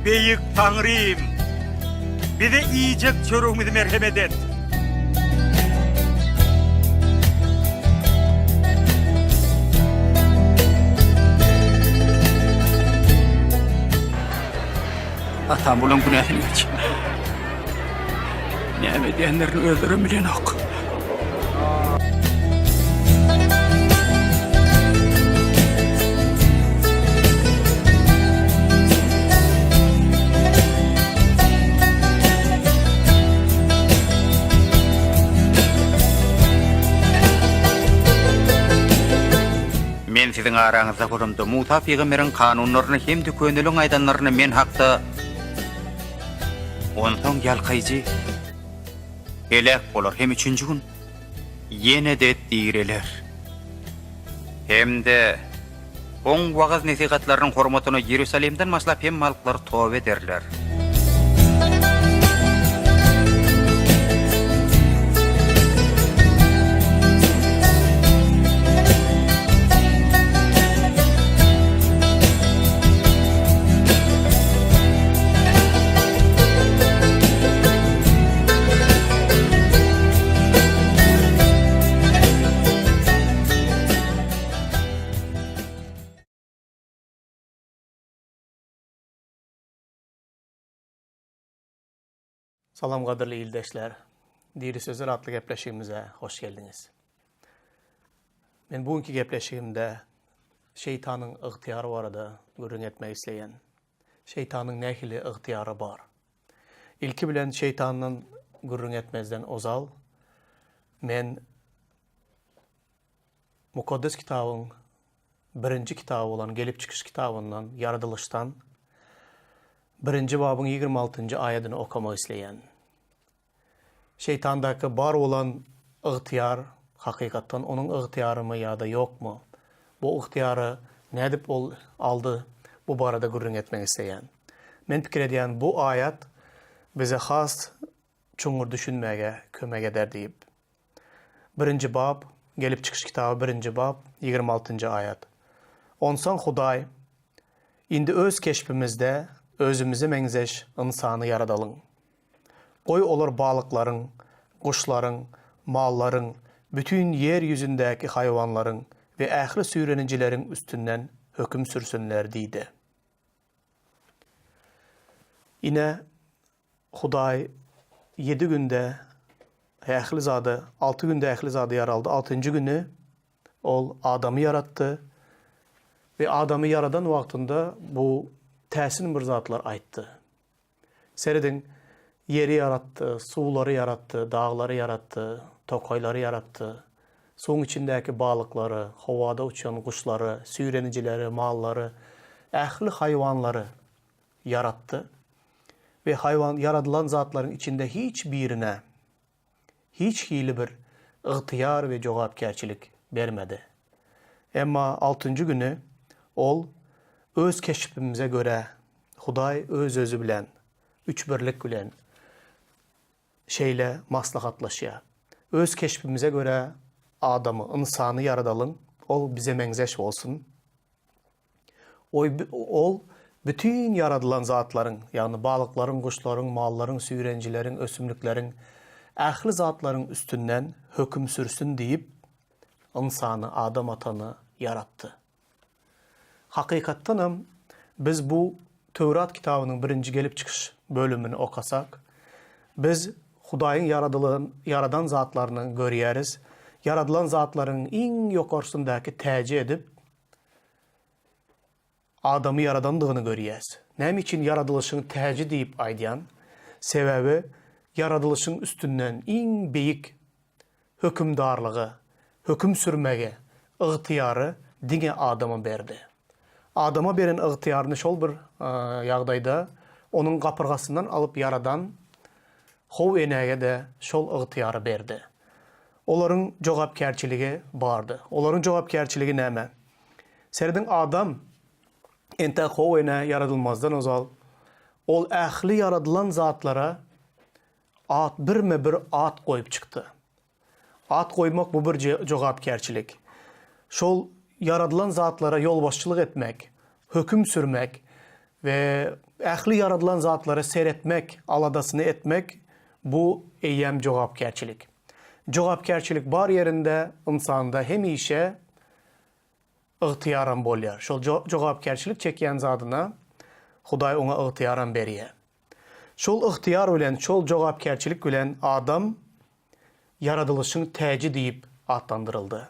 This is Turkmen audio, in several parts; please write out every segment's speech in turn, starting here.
Beýik Taňrym! Bize iýjek çöregimizi merhemet et! Atam bulaň günäsini geç. Näme edýänlerini özlerem bilenok. Men siziň araňyzda bolamda, Musa pygamberiň kanunlaryny hem-de köneliň aýdanlaryny men hakda Onsoň ýalkaýjy heläk bolar hem üçünji gün ýene-de direler. Hem-de Oň wagyz-nesihatlarynyň hormatyna Iýerusalimden başlap hemme halklar toba ederler. Salam gadyrly ildeşler. Diri sözler atly gepleşigimize hoş geldiňiz. Men bu günki gepleşigimde şeýtanyň ygtyýary barada gürrüň etmek isleýän. Şeýtanyň nähili ygtyýary bar? Ilki bilen şeýtandan gürrüň etmezden ozal men Mukaddes Kitabyň birinji kitaby bolan Gelip çykyş kitabyndan, Ýaradylyşdan birinji babyň 26-njy aýadyny okamak isleýän. Şeýtandaky bar bolan ygtyýar hakykatdan onuň ygtyýarymy ýa-da ýokmy? Bu ygtyýary nädip ol aldy? Bu barada gürrüň etmek isleýän. Men pikir edýän bu aýat bize has çuňňur düşünmäge kömek eder diýip. Birinji bap, Gelip çykyş kitaby birinji bap, 26-njy aýat. Onsoň Hudaý, Indi öz keşbimizde özümize meňzeş ynsany ýaradalyň. Goý, olar balyklaryň, guşlaryň, mallaryň, bütin ýer ýüzündäki haýwanlaryň we ähli süýrenijileriň üstünden höküm sürsünler diýdi. Ine, Hudaý ýedi günde ähli zady, alty günde ähli zady ýaraldy, altynjy güni Ol adamy ýaratdy we adamy ýaradan wagtynda bu täsin bir zatlar aýtdy. Serediň, ýeri ýaratdy, suwlary ýaratdy, daglary ýaratdy, tokaýlary ýaratdy, suwuň içindäki balyklary, howada uçýan guşlary, süýrenijileri, mallary, ähli haýwanlary ýaratdy we haýwan ýaradylan zatlaryň içinde hiç birine hiç hili bir ygtyýar we jogapkärçilik bermedi. Emma altynjy güni Ol Öz keşbimize görä, Hudaý Öz-özi bilen, üçbirlik bilen şeýle maslahatlaşýar. Öz keşbimize görä adamy, ynsany ýaradalyň, ol bize meňzeş bolsun. Ol bütin ýaradylan zatlaryň, ýagny balyklaryň, guşlaryň, mallaryň, süýrenjileriň, ösümlikleriň, ähli zatlaryň üstünden höküm sürsün diýip, ynsany, Adam atany ýaratdy. Hakykatdanam, biz bu Töwrat kitabynyň birinji gelip çykyş bölümini okasak, biz Hudaýyň ýaradylan, ýaradan zatlaryny görýäris. Ýaradylan zatlaryň iň ýokarsyndaky täji edip, Adamy ýaradandygyny görýäs. Näme üçin ýaradylyşyň täji diýip aýdýan? Sebäbi ýaradylyşyň üstünden iň beýik hökümdarlygy, höküm sürmegi, ygtyýary diňe adama berdi. Adama beren ygtyýaryny şol bir ýagdaýda onuň gapyrgasyndan alyp ýaradan How enäge-de şol ygtyýary berdi. Olaryň jogapkärçiligi bardy. Olaryň jogapkärçiligi näme? Serediň, adam entäk How ene ýaradylmazdan ozal, ol ähli ýaradylan zatlara at, birme-bir at goýup çykdy. At goýmak bu bir jogapkärçilik. Şol ýaradylan zatlara ýolbaşçylyk etmek, höküm sürmek we. Ähli ýaradylan zatlara seretmek, aladasyny etmek bu eýýäm jogapkärçilik. Jogapkärçilik bar ýerinde ynsanda hemişe ygtyýaram bolýar. Şol jogapkärçilik çekýän zadyna Hudaý oňa ygtyýaram berýär. Şol ygtyýar bilen, şol jogapkärçilik bilen adam ýaradylyşyň täji diýip atlandyryldy.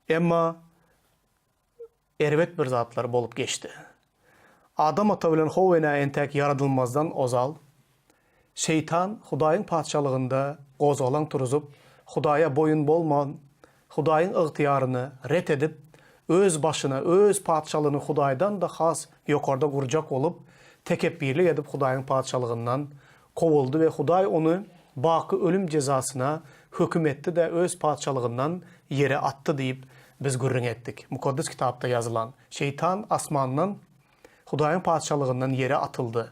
Emma erbet bir zatlar bolup geçdi. Adam ata bilen How ene entäk ýaradylmazdan ozal, Şeýtan Hudaýyň Patyşalygynda gozgalaň turuzyp, Hudaýa boýun bolman, Hudaýyň ygtyýaryny ret edip, öz başyna öz patyşalygyny Hudaýdan-da has ýokarda gurjak bolup, tekepbirlik edip Hudaýyň Patyşalygyndan kowuldy we Hudaý ony baky ölüm jezasyna höküm etdi-de öz Patyşalygyndan ýere atdy diýip biz gürrüň etdik. Mukaddes Kitapda ýazylan, Şeýtan asmandan, Hudaýyň Patyşalygyndan ýere atyldy.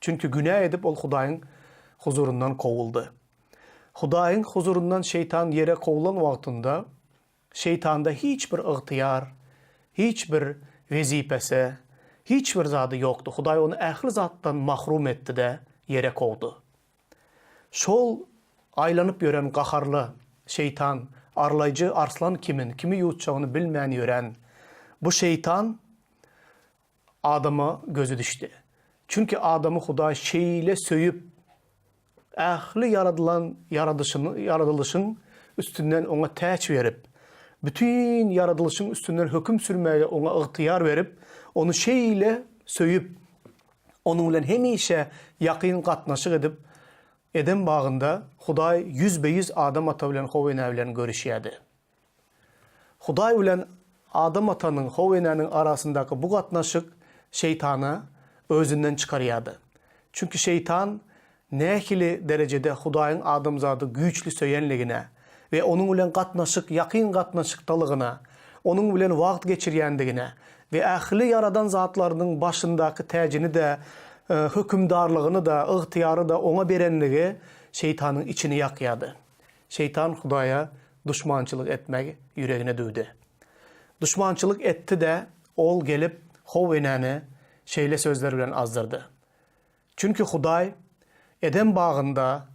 Çünki günä edip ol Hudaýyň huzuryndan kowuldy. Hudaýyň huzuryndan şeýtan ýere kowlan wagtynda, şeýtanda hiç bir ygtyýar, hiç bir wezipesi, hiç bir zady ýokdy. Hudaý ony ähli zatdan mahrum etdi-de, ýere kowdy. Şol aýlanyp ýören gaharly şeýtan, arlaýjy arslan kimin kimi ýuwutjagyny bilmän ýören bu şeýtan Adama gözi düşdi. Çünki adamy Hudaý şeýle söýüp, ähli ýaradylan ýaradyşyny, ýaradylyşyň üstünden oňa täç berip, bütin ýaradylyşyň üstünden höküm sürmäge oňa ygtyýar berip, ony şeýle söýüp, onuň bilen hemişe ýakyn gatnaşyk edip, Edem bagynda Hudaý ýüzbe-ýüz Adam ata bilen How ene bilen görüşýärdi. Hudaý bilen Adam atanyň, How enäniň arasyndaky bu gatnaşyk şeýtany özünden çykarýardy. Çünki şeýtan nähili derejede Hudaýyň adamzady güýçli söýenligine we onuň bilen gatnaşyk, ýakyn gatnaşykdalygyna, onuň bilen wagt geçirýändigine we ähli ýaradan zatlarynyň başyndaky täjini-de, hökümdarlygyny-da, ygtyýary-da oňa berenligi şeýtanyň içini ýakýardy. Şeýtan Hudaýa duşmançylyk etmegi ýüregine düwdi. Duşmançylyk etdi-de, ol gelip, How enäni şeýle sözler bilen azdyrdy, Çünki Hudaý Edem bagynda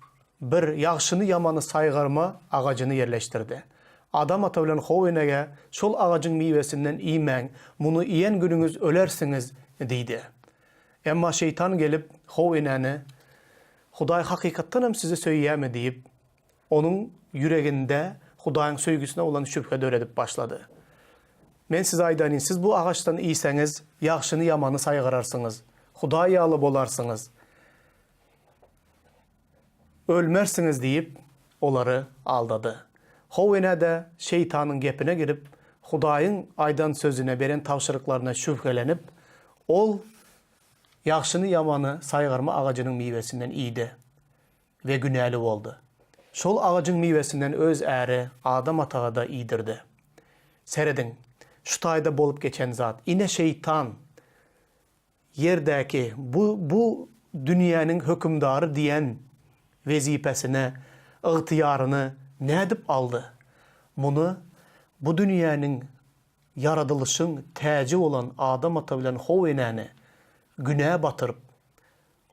bir ýagşyny-ýamany saýgarma agajyny ýerleşdirdi. Adam ata bilen How enege şol agajyň miwesinden iýmäň, muny iýen günüňiz ölersiňiz diýdi. Emma şeýtan gelip, How enäni, Hudaý hakykatdan hem sizi söýýärmi diýip, onuň ýüreginde Hudaýyň söýgüsine bolan şübhe döredip başlady. Men size aýdaýyn, siz bu agaçdan iýseňiz, ýagşyny-ýamany saýgararsyňyz, Hudaý ýaly bolarsyňyz, ölmersiňiz diýip, olary aldady. How ene-de şeýtanyň gepine girip, Hudaýyň aýdan sözüne, beren tabşyryklaryna şübhelenip, ol Ýagşyny-ýamany saýgarma agajynyň miwesinden iýdi we günäli boldy. Şol agajyň miwesinden öz äri Adam ataga-da iýdirdi. Serediň, şu taýda bolup geçen zat. Ine şeýtan ýerdäki bu bu dünýäniň hökümdary diýen wezipesini, ygtyýaryny nädip aldy? Muny bu dünýäniň Ýaradylyşyň täji bolan Adam ata bilen How enäni günä batyryp,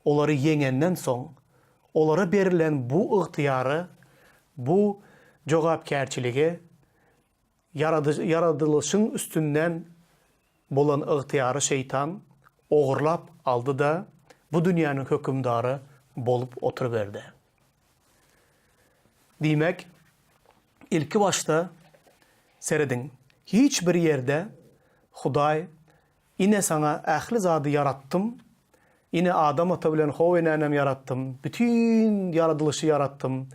olary ýeňenden soň, olara berlen bu ygtyýary, bu jogapkärçiligi, ýaradylyşyň üstünden bolan ygtyýary şeýtan ogurlap aldy-da, bu dünýäniň hökümdary bolup oturyberdi. Diýmek, ilki başda serediň, hiç bir ýerde Hudaý, Ine saňa ähli zady ýaratdym, ine Adam ata bilen How enänem ýaratdym, bütin ýaradylyşy ýaratdym,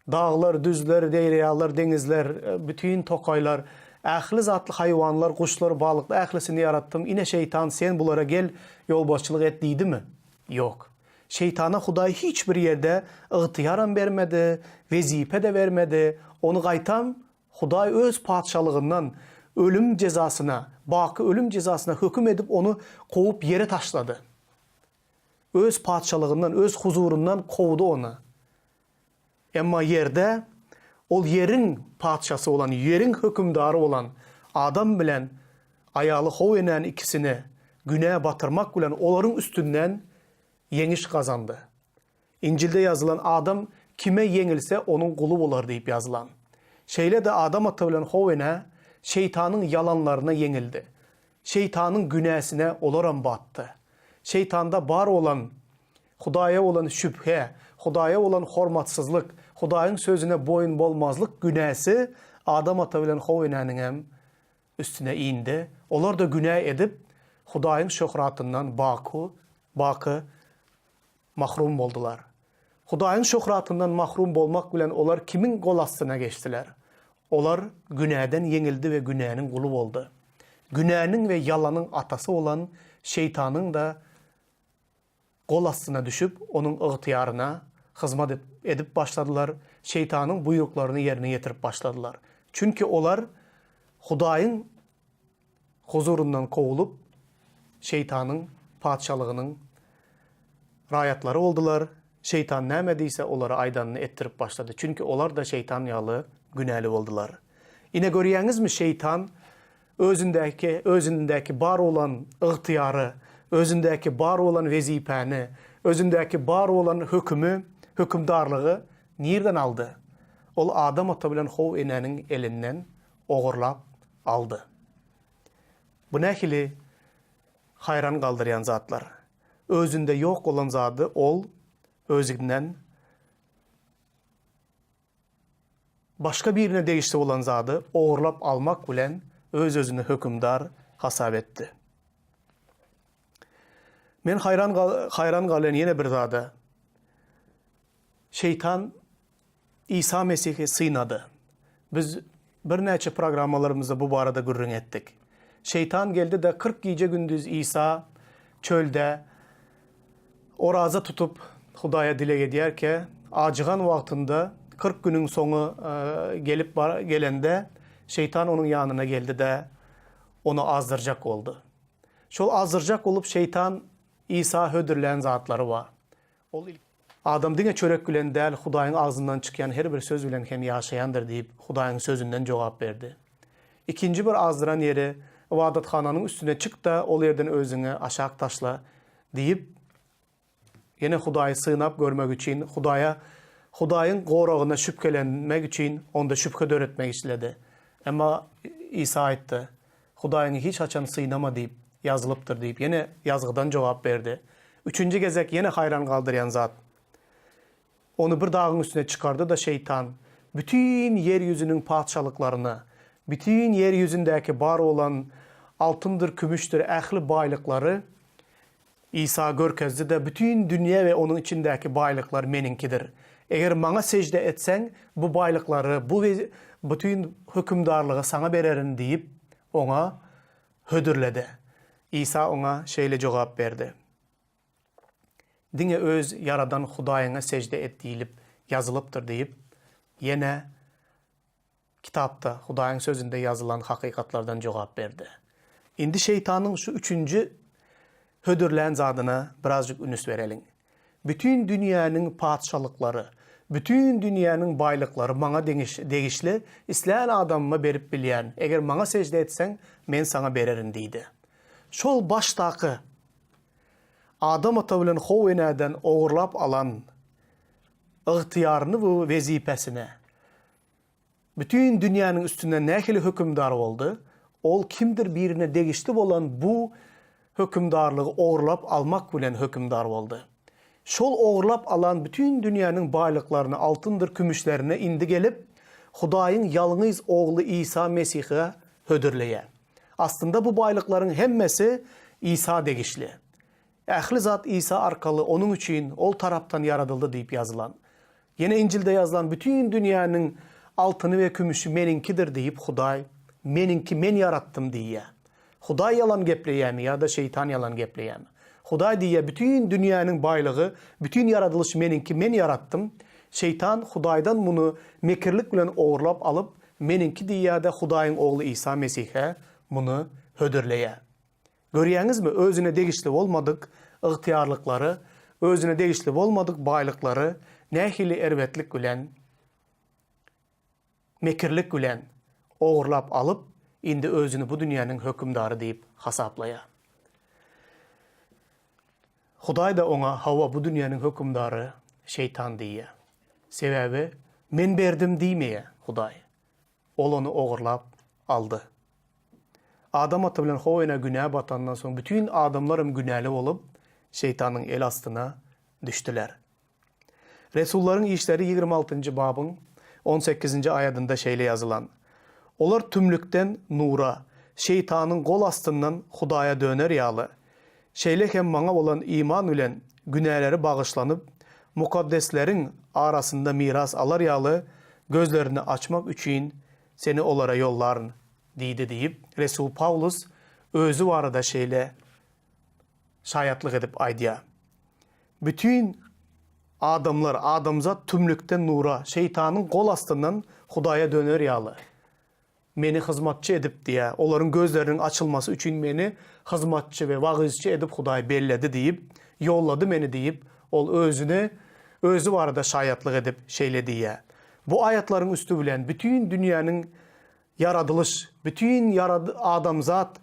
daglar, düzler, derýalar, deňizler, bütin tokaýlar, ähli zatly haýwanlar, guşlar, balyklar ählisini ýaratdym, ine şeýtan sen bulara gel ýolbaşçylyk et diýdimi? Ýok. Şeýtana Hudaý hiç bir ýerde ygtyýaram bermedi, wezipe-de bermedi, ony gaýtam Hudaý öz patyşalygyndan ölüm jezasyna, baky ölüm jezasyna höküm edip ony kowup ýere taşlady. Öz patyşalygyndan, öz huzuryndan kowdy ony. Emma ýerde ol ýeriň patyşasy bolan, ýeriň hökümdary bolan Adam bilen aýaly How enäni ikisini. günä batyrmak bilen olaryň üstünden ýeňiş gazandy. Injilde ýazylan Adam kime ýeňilse onuň guly bolar diýip ýazylan. Şeýle-de Adam ata bilen How ene şeýtanyň ýalanlaryna ýeňildi. Şeýtanyň günäsine olaram batdy. Şeýtanda bar bolan Hudaýa bolan şübhe, Hudaýa bolan hormatsyzlyk, Hudaýyň sözüne boýun bolmazlyk günäsi Adam ata bilen How enäniňem üstüne indi. Olar-da günä edip, Hudaýyň şöhratyndan baku, baky mahrum boldular. Hudaýyň şöhratyndan mahrum bolmak bilen olar kimiň gol astyna geçdiler? Olar günäden ýeňildi we günäniň guly boldy. Günäniň we ýalanyň atasy bolan şeýtanyň-da gol astyna düşüp, onuň ygtyýaryna hyzmat edip başladylar, şeýtanyň buýruklaryny ýerine ýetirip başladylar. Çünki olar Hudaýyň huzuryndan kowulyp, şeýtanyň patyşalygynyň raýatlary boldular. Şeýtan näme diýse, olara aýdanyny etdirip başlady. Çünki olar-da şeýtan ýaly günäli boldular. Ine, görýäňizmi, şeýtan Özündäki, özündäki bar bolan ygtyýary, özündäki bar bolan wezipäni, özündäki bar bolan hökümi, hökümdarlygy nirden aldy? Ol Adam ata bilen How enäniň elinden ogurlap aldy. Bu nähili haýran galdyrýan zatlar! Özünde ýok bolan zady ol özünden Başga birine degişli bolan zady ogurlap almak bilen öz-özüni hökümdar hasap etdi. Men haýran haýran galýan ýene bir zada. Şeýtan Isa Mesihi synady. Biz birnäçe programmalarymyzda bu barada gürrüň etdik. Şeýtan geldi-de 40 gije-gündiz Isa çölde Oraza tutup, Hudaýa dileg edýärkä, ajygan wagtynda, 40 günüň soňy gelip gelende, şeýtan onuň ýanyna geldi-de, ony azdyrjak boldy. Şol azdyrjak bolup, şeýtan Isa hödürlän zatlary bar. Ol Adam diňe çörek bilen däl, Hudaýyň agzyndan çykýan her bir söz bilen hem ýaşaýandyr diýip, Hudaýyň Sözünden jogap berdi. Ikinji bir azdyran ýeri, Ybadathananyň üstüne çyk-da, ol ýerden özüňi aşak taşla diýip, ýene Hudaýy synap görmek üçin, Hudaýa, Hudaýyň goragyna şübhelenmek üçin onda şübhe döretmek isledi. Emma Isa aýtdy, Hudaýyňy hiç haçan synama diýip ýazylypdyr diýip, ýene ýazgydan jogap berdi. Üçünji gezek ýene haýran galdyrýan zat. Ony bir dagyň üstüne çykardy-da şeýtan bütin ýer ýüzüniň patyşalyklaryny, bütin ýer ýüzündäki bar bolan altyndyr, kümüşdir ähli baýlyklary Isa görkezdi-de, Bütin dünýä we onuň içindäki baýlyklar meniňkidir. Eger maňa sežde etseň, bu baýlyklary, bu bütin hökümdarlygy saňa bererin diýip, oňa hödürledi. Isa oňa şeýle jogap berdi, Diňe öz Ýaradan Hudaýyňa sežde et diýlip ýazylypdyr diýip, ýene Kitapda, Hudaýyň Sözünde ýazylan hakykatlardan jogap berdi. Indi şeýtanyň şu üçünji hödürlän zadyna birazjyk ünüs bereliň. Bütin dünýäniň patyşalyklary, bütin dünýäniň baýlyklary maňa degişli, islän adamyma berip bilýän, eger maňa sežde etseň, men saňa bererin diýdi. Şol başdaky Adam ata bilen How enäden ogurlap alan ygtyýaryny we wezipesini Bütin dünýäniň üstünde nähili hökümdar boldy? Ol kimdir birine degişli bolan bu hökümdarlygy ogurlap almak bilen hökümdar boldy. Şol ogurlap alan bütin dünýäniň baýlyklaryny, altyndyr kümüşlerini indi gelip, Hudaýyň ýalňyz Ogly Isa Mesihe hödürleýär. Aslynda bu baýlyklaryň hemmesi Isa degişli. Ähli zat Isa arkaly Onuň üçin, Ol tarapdan ýaradyldy diýip ýazylan. Ýene Injilde ýazylan bütin dünýäniň altyny we kümüşi meniňkidir diýip Hudaý, Meniňki men ýaratdym diýýär. Hudaý ýalan gepleýärmi ýa-da şeýtan ýalan gepleýärmi? Hudaý diýýär bütin dünýäniň baýlygy, bütin ýaradylyş meniňki men ýaratdym. Şeýtan Hudaýdan muny mekirlik bilen ogurlap alyp meniňki diýýär-de Hudaýyň Ogly Isa Mesihe muny hödürleýär. Görýäňizmi, özüne degişli bolmadyk ygtyýarlyklary, özüne degişli bolmadyk baýlyklary nähili erbetlik bilen, mekirlik bilen ogurlap alyp, indi özüni bu dünýäniň hökümdary diýip hasaplaýar. Hudaý-da oňa, Hawa, bu dünýäniň hökümdary şeýtan diýýär. Sebäbi Men berdim diýmeýär Hudaý. Ol ony ogurlap aldy. Adam ata bilen How ene günä batandan soň bütin adamlar hem günäli bolup, şeýtanyň el astyna düşdüler. Resullaryň işleri 26-njy babyň on sekizinji aýadynda şeýle ýazylan, Olar tümlükden nura, şeýtanyň gol astyndan Hudaýa döner ýaly, şeýle hem maňa bolan iman bilen günäleri bagyşlanyp, mukaddesleriň arasynda miras alar ýaly gözlerini açmak üçin seni olara ýollaryn diýdi diýip, resul Pawlus özi barada şeýle şaýatlyk edip aýdýar. Bütin adamlar, adamzat tümlükden nura, şeýtanyň gol astyndan Hudaýa döner ýaly, meni hyzmatçy edip diýýär. Olaryň gözleriniň açylmasy üçin meni hyzmatçy we wagyzçy edip Hudaý belledi diýip, ýollady meni diýip, ol özüni, özi barada şaýatlyk edip şeýle diýýär. Bu aýatlaryň üsti bilen bütin dünýäniň ýaradylyş, bütin adamzat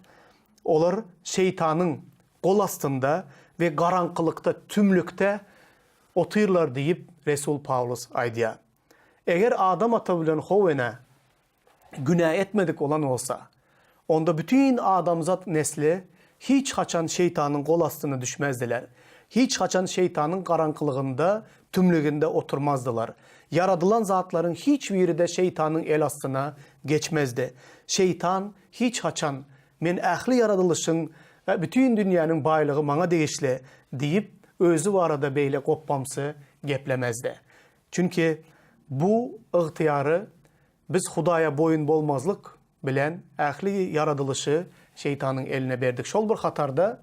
olar şeýtanyň gol astynda we garaňkylykda, tümlükde otyrlar diýip, resul Pawlus aýdýar. Eger Adam ata bilen How ene günä etmedik bolan bolsa, onda bütin adamzat nesli hiç haçan şeýtanyň gol astyna düşmezdiler. Hiç haçan şeýtanyň garaňkylygynda, tümlüginde oturmazdylar. Ýaradylan zatlaryň hiç biri-de şeýtanyň el astyna geçmezdi. Şeýtan hiç haçan, Men ähli ýaradylyşyň we bütin dünýäniň baýlygy maňa degişli diýip, özi barada beýle gopbamsy geplemezdi. Çünki bu ygtyýary biz Hudaýa boýun bolmazlyk bilen ähli ýaradylyşy şeýtanyň eline berdik. Şol bir hatarda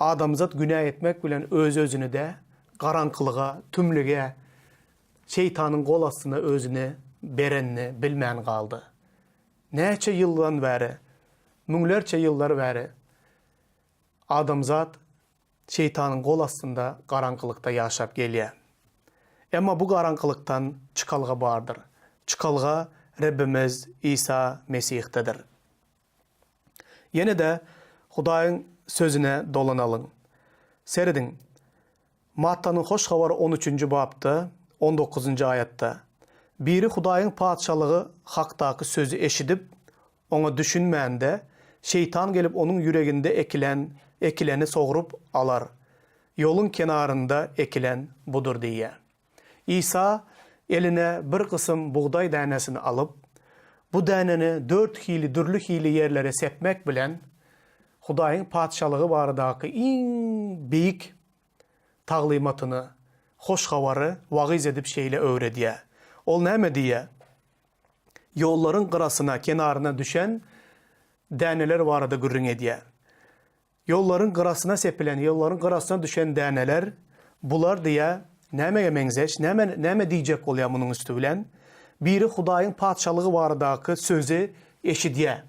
adamzat günä etmek bilen öz-özüni-de garaňkylyga, tümlüge, şeýtanyň gol astyna özüni berenini bilmän galdy. Näçe ýyldan bäri, müňlerçe ýyllar bäri adamzat şeýtanyň gol astynda garaňkylykda ýaşap gelýär. Emma bu garaňkylykdan çykalga bardyr. Çykalga Rebbimiz Isa Mesihdedir. Ýene-de Hudaýyň Sözüne dolanalyň. Serediň, Mattanyň Hoş Habary on üçünji bapda, on dokuzynjy aýatda, Biri Hudaýyň Patyşalygy hakdaky sözi eşidip, oňa düşünmände, şeýtan gelip onuň ýüreginde ekilen ekileni sogrup alar. Ýoluň kenarynda ekilen budur diýýär. Isa eline bir gysym bugdaý dänesini alyp, bu däneni dört hili dürli hili ýerlere sepmek bilen, Hudaýyň Patyşalygy baradaky iň beýik taglymatyny, hoş habary wagyz edip şeýle öwredýär. Ol näme diýýär? Ýollaryň gyrasyna, kenaryna düşen däneler barada gürrüň edýär. Ýollaryň gyrasyna sepilen, ýollaryň gyrasyna düşen däneler, bular diýýär, nämege meňzeş, näme, näme diýjek bolýar munuň üsti bilen? Biri Hudaýyň Patyşalygy baradaky sözi eşidýär.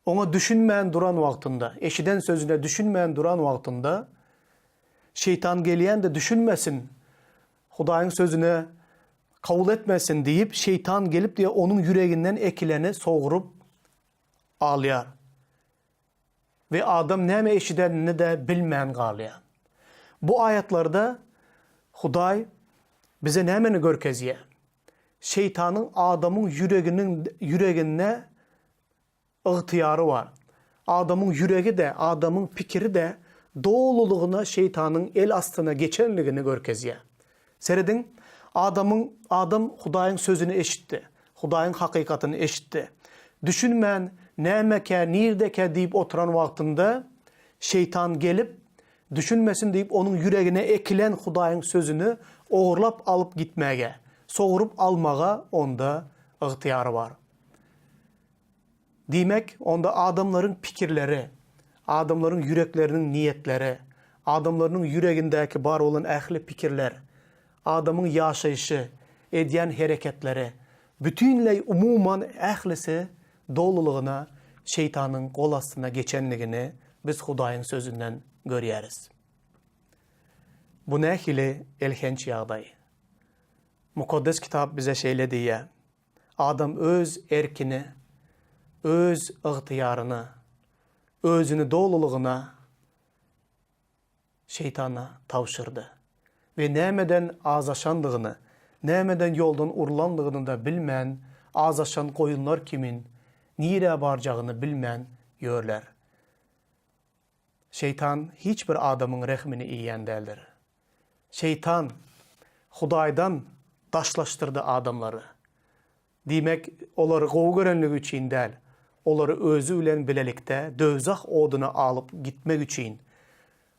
Oňa düşünmän duran wagtynda, eşiden sözüne düşünmän duran wagtynda, şeýtan gelýän-de düşünmesin, Hudaýyň sözüne kabul etmesin diýip, şeýtan gelip diýýär, onuň ýüreginden ekileni sogrup alýar. We adam näme eşidenini-de bilmän galýar. Bu aýatlarda Hudaý bize nämeni görkezýär? Şeýtanyň adamyň ýüreginiň ýüreginde ygtyýary bar. Adamyň ýüregi-de, adamyň pikiri-de dolulygyna şeýtanyň el astyna geçenligini görkezýär. Serediň, adamyň adam Hudaýyň sözüni eşitdi. Hudaýyň hakykatyny eşitdi. Düşünmän, nämekä, nirdekä diýip oturan wagtynda, şeýtan gelip, düşünmesin diýip, onuň ýüregine ekilen Hudaýyň sözüni ogurlap alyp gitmäge, sogrup almaga onda ygtyýary bar. Diýmek, onda adamlaryň pikirleri, adamlaryň ýürekleriniň niýetleri, adamlarynyň ýüregindäki bar bolan ähli pikirler, adamyň ýaşaýşy, edýän hereketleri, bütinleý umuman ählisi dolulygyna şeýtanyň gol astyna geçenligini biz Hudaýyň Sözünden görýäris. Bu nähili elhenç ýagdaý! Mukaddes Kitap bize şeýle diýýär, Adam öz erkini, öz ygtyýaryny, özüni dolulygyna. Şeýtana tabşyrdy we nämeden azaşandygyny, nämeden ýoldan urlandygyny-da bilmän, azaşan goýunlar kimin nirä barjagyny bilmän ýörler. Şeýtan hiç bir adamyň rehimini iýýän däldir. Şeýtan Hudaýdan daşlaşdyrdy adamlary. Diýmek, olary gowy görenligi üçin däl, olary özi bilen bilelikde döwzah oduna alyp gitmek üçin.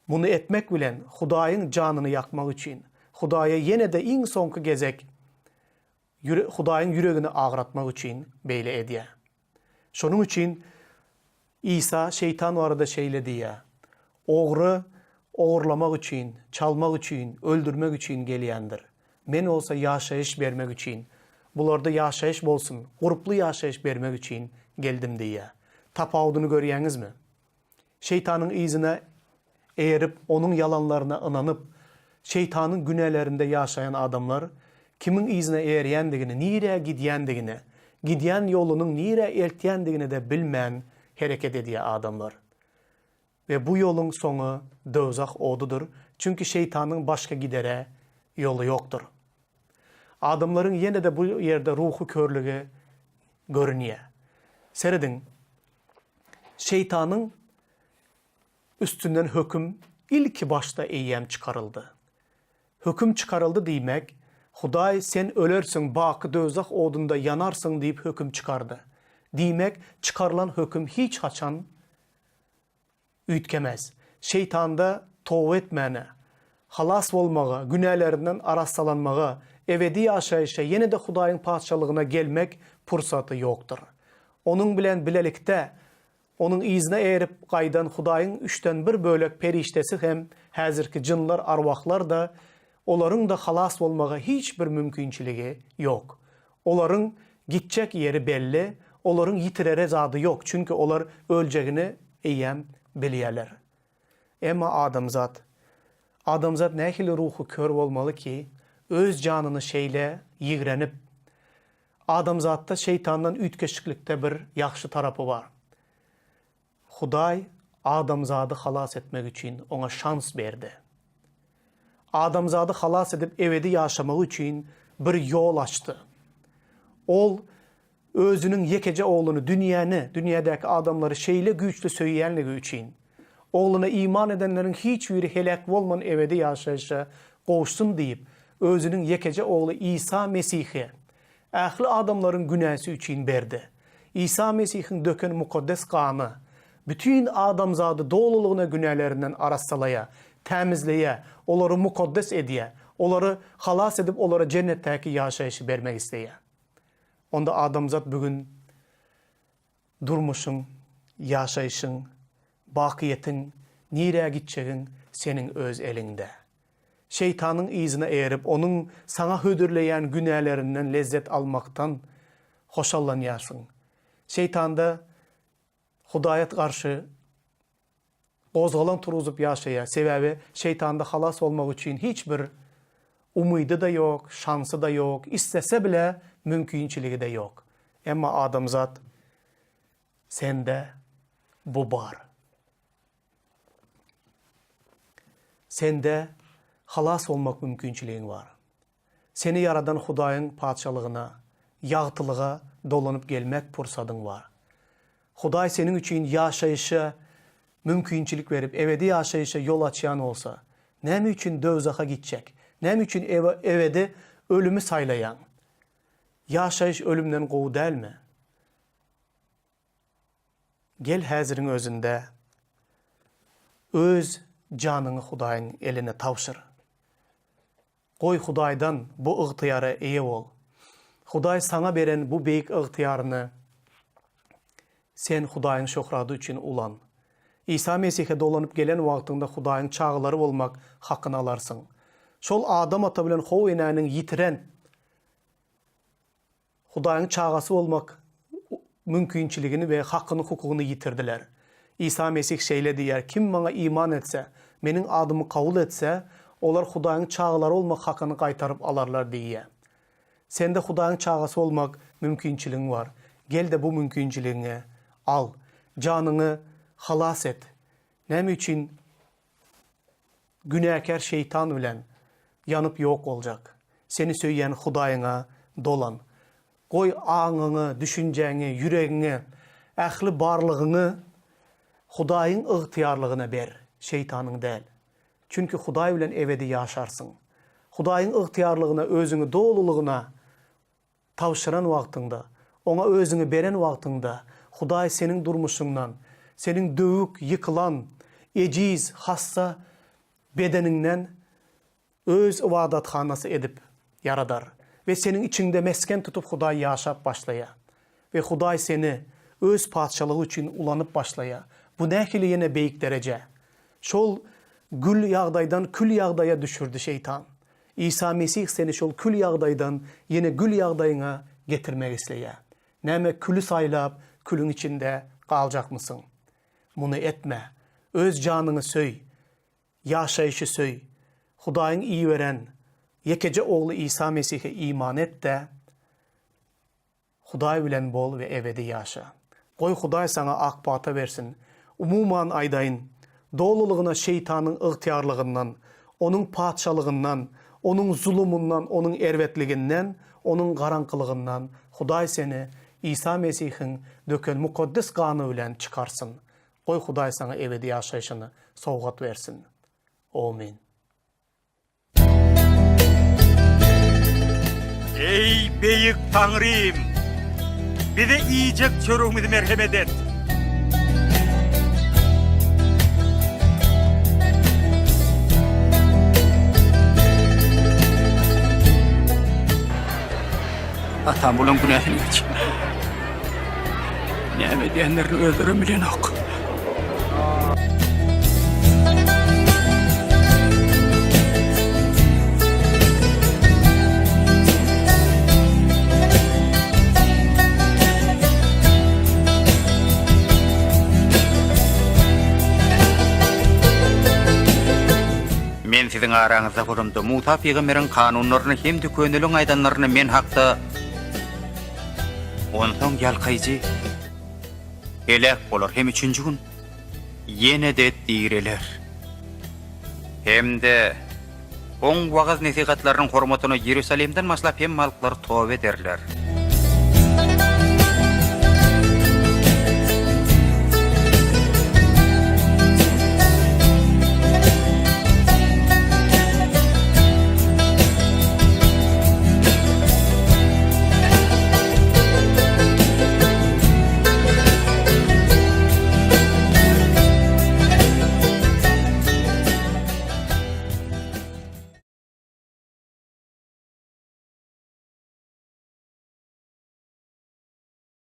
Muny etmek bilen, Hudaýyň janyny ýakmak üçin, Hudaýa ýene-de iň soňky gezek Hudaýyň ýüregini agratmak üçin beýle edýär. Şonuň üçin Isa şeýtan barada şeýle diýýär, Ogry ogurlamak üçin, çalmak üçin, öldürmek üçin gelýändir. Men bolsa ýaşaýyş bermek üçin, bularda ýaşaýyş bolsun, gurply ýaşaýyş bermek üçin geldim diýýär. Tapawudyny görýäňizmi? Şeýtanyň yzyna eýerip, onuň ýalanlaryna ynanyp, şeýtanyň günälerinde ýaşaýan adamlar kimiň yzyna eýerýändigini, nirä gidýändigini, gidýän ýolunyň nirä eltýändigini-de bilmän hereket edýär adamlar. We bu ýoluň soňy dowzah odudyr, çünki şeýtanyň başga gidere ýoly ýokdur. Adamlaryň ýene-de bu ýerde ruhy körlügi görünýär. Serediň, Şeýtanyň üstünden höküm ilki başda eýýäm çykaryldy. Höküm çykaryldy diýmek, Hudaý sen ölersiň, baky döwzah odunda ýanarsyň diýip höküm çykardy. Diýmek, çykarylan höküm hiç haçan üýtgemez. Şeýtanda toba etmäne, halas bolmaga, günälerinden arassalanmaga, ebedi ýaşaýşa, ýene-de Hudaýyň Patyşalygyna gelmek pursaty ýokdur. Onuň bilen bilelikde, onuň yzyna eýerip gaýdan Hudaýyň üçden bir bölek perişdesi hem, häzirki jynlar, arwahlar-da, olaryň-da halas bolmaga hiç bir mümkinçiligi ýok. Olaryň gitjek ýeri belli, olaryň ýitirere zady ýok, çünki olar öljegini eýýäm bilýärler. Emma adamzat, adamzat nähili ruhy kör bolmaly ki, öz janyny şeýle ýigrenip, adamzatda şeýtandan üýtgeşiklikde bir ýagşy tarapy bar. Hudaý adamzady halas etmek üçin oňa şans berdi. Adamzady halas edip ebedi ýaşamagy üçin bir ýol açdy. Ol Özüniň ýekeje Ogluny dünýäni, dünýädäki adamlary şeýle güýçli söýýänligi üçin, Ogluna iman edenleriň hiç biri heläk bolman ebedi ýaşaýşa gowuşsyn diýip, Özüniň ýekeje Ogly Isa Mesihi ähli adamlaryň günäsi üçin berdi. Isa Mesihiň döken mukaddes gany bütin adamzady dolulygyna günälerinden arassalaýar, tämizleýär, olary mukaddes edýär, olary halas edip olara jennetdäki ýaşaýşy bermek isleýär. Onda adamzat bu gün durmuşyň, ýaşaýşyň, bakyýetiň, nirä gitjegiň seniň öz eliňde. Şeýtanyň yzyna eýerip, onuň saňa hödürleýän günälerinden lezzet almakdan hoşallanýarsyň. Şeýtanda Hudaýa garşy gozgalaň turuzyp ýaşaýar. Sebäbi şeýtanda halas bolmak üçin hiç bir umydy-da ýok, şansy-da ýok, islese bile mümkinçiligi-de ýok. Emma adamzat sende bu bar. Sende halas bolmak mümkinçiligiň bar. Seni ýaradan Hudaýyň Patyşalygyna, ýagtylyga dolanyp gelmek pursadyň bar. Hudaý seniň üçin ýaşaýşa mümkinçilik berip, ebedi ýaşaýşa ýol açýan bolsa, näme üçin dowzaha gitjek? Näme üçin ebedi ölümi saýlaýaň? Ýaşaýyş ölümden gowy dälmi? Gel häziriň özünde öz janyňy Hudaýyň eline tabşyr. Goý Hudaýdan bu ygtyýara eýe bol. Hudaý saňa beren bu beýik ygtyýaryny sen Hudaýyň şöhrady üçin ulan. Isa Mesihe dolanyp gelen wagtyňda Hudaýyň çagalary bolmak hakyny alarsyň. Şol Adam ata bilen How enäniň ýitiren Hudaýyň çagasy bolmak mümkinçiligini we hakyny-hukugyny ýitirdiler. Isa Mesih şeýle diýýär, Kim Maňa iman etse, Meniň adymy kabul etse, olar Hudaýyň çagalary bolmak hakyny gaýtaryp alarlar diýýär. Sende Hudaýyň çagasy bolmak mümkinçiligiň bar. Gel-de bu mümkinçiligiňi al. Janyňy halas et. Näme üçin? Günäkär şeýtan bilen ýanyp ýok boljak. Seni söýýän Hudaýyňa dolan. Goý aňyňy, düşünjäňi, ýüregiňi, ähli barlygyňy Hudaýyň ygtyýarlygyna ber, şeýtanyň däl. Çünki Hudaý bilen ebedi ýaşarsyň. Hudaýyň ygtyýarlygyna özüňi dolulygyna tabşyran wagtyňda, Oňa özüňi beren wagtyňda, Hudaý seniň durmuşyňdan, seniň döwük, ýykylan, ejiz, hassa bedeniňden Öz ybadathanasy edip ýaradar we seniň içiňde mesgen tutup Hudaý ýaşap başlaýar we Hudaý seni Öz patyşalygy üçin ulanyp başlaýar. Bu nähili ýene beýik dereje! Şol gül ýagdaýdan kül ýagdaýa düşürdi şeýtan. Isa Mesih seni şol kül ýagdaýdan ýene gül ýagdaýyňa getirmek isleýär. Näme küli saýlap külüň içinde galjakmysyň? Muny etme. Öz janyňy söý. Ýaşaýşy söý. Hudaýyň iberen ýekeje Ogly Isa Mesihe iman et-de, Hudaý bilen bol we ebedi ýaşa. Goý Hudaý saňa ak pata bersin. Umuman aýdaýyn, dolulygyna şeýtanyň ygtyýarlygyndan, onuň patyşalygyndan, onuň zulumyndan, onuň erbetliginden, onuň garaňkylygyndan Hudaý seni Isa Mesihiň döken mukaddes gany bilen çykarsyn. Goý Hudaý saňa ebedi ýaşaýşyny sowgat bersin. Omyn. Eý, beýik Taňrym! Bize iýjek çöregimizi merhemet et! Atam bulaň günäsini geç. Näme edýänlerini özlerem bilenok. Men siziň araňyzda bolamda, Musa pygamberiň kanunlaryny hem-de köneliň aýdanlaryny men hakda Onsoň ýalkaýjy heläk bolar hem üçünji gün ýene-de direler.